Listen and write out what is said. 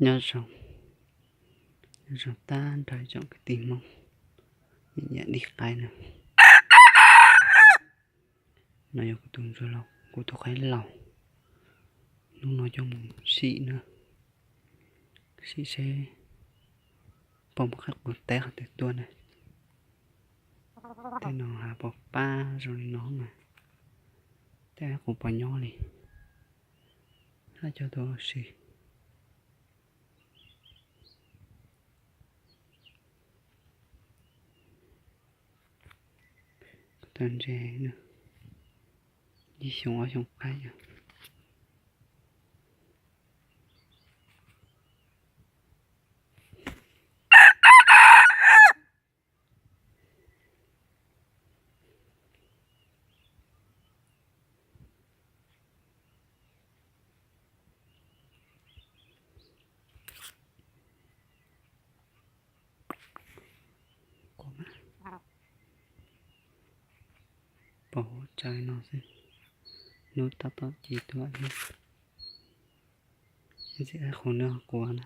Nyob zoo, nyob zoo tag nrho tsoom kwv tij Hmoob, nyiam nyiam dib qaib na. No yog kuv tus ntsuag laus, kuv tus qaib laus. Hnub no coj mus sim na, sim seb pom muaj qaib qus teb qhov twg tuaj na. Tej no hav pos pab zoo li no mas tej qaib qus pos nyob li, haj coj tuaj ua si. Kuv tau ntse na, ib xyoo ob xyoo qaib yom. Pom huab tsaws no xwb, hnub tab tom ci tuaj. Ntxim qaib qus nws ho quav na.